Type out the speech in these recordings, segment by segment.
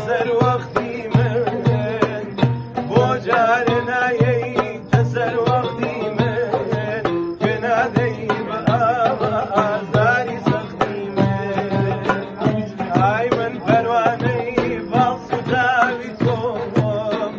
سەر وەختی من، بۆ جارێ نایەیتە سەر وەختی من، گوێ نادەی بە ئازاری سەختی من. ئای من پەروانەی باڵ سوتاوی تۆم،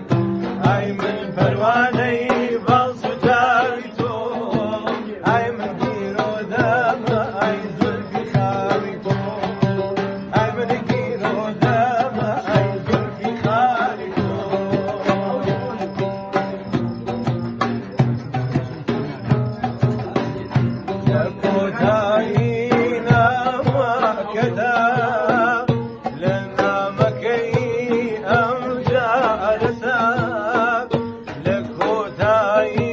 ئای من پەروانەی باڵ سوتاوی تۆم، ئای من گیرۆدەمە ئای زولفی خاوی تۆم، ئای من گیرۆدەمە ئای زولفی خاوی تۆم. لە کۆتایی نامەکەدا، لە نامەکەی ئەم جارەتا، لە کۆتایی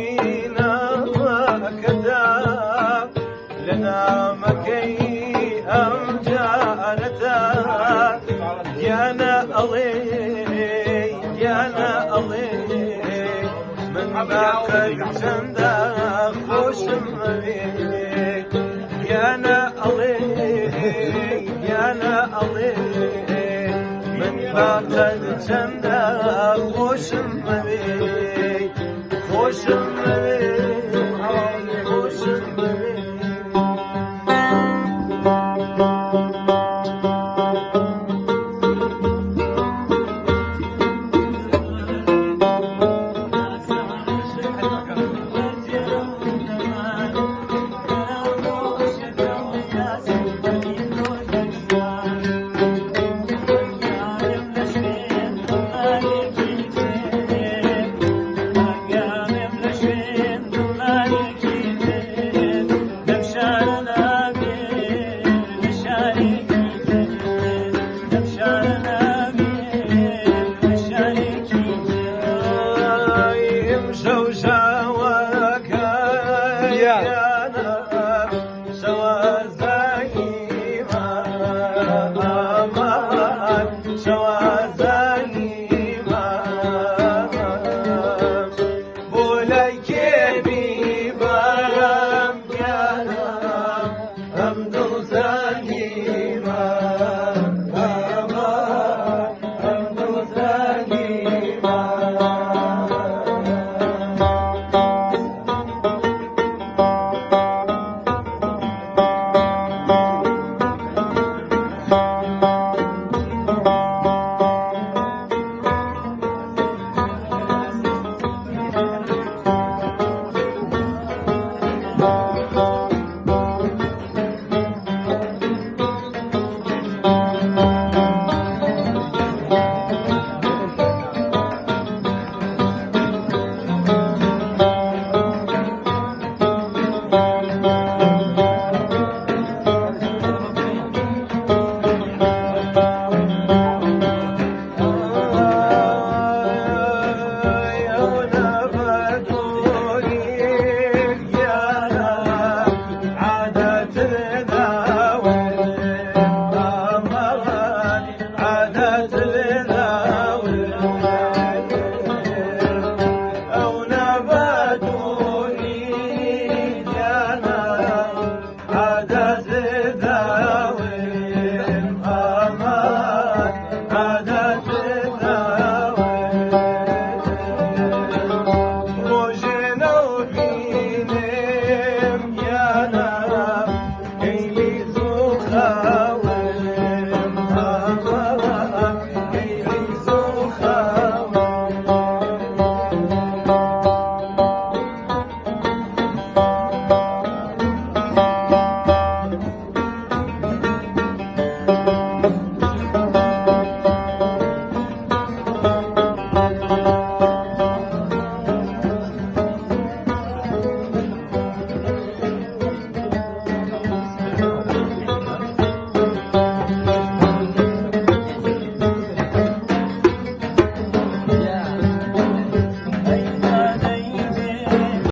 نامەکەدا، لە نامەکەی ئەم جارەتا، گیانە ئەڵێ، گیانە ئەڵێ، من باقەت چەندە خۆشم ئەوێ، گیانە ئەڵێ، گیانە ئەڵێ، من باقەت چەندە خۆشم ئەوێ، خۆشم ئەوێ، خۆشم ئەوێ. لەم شارە.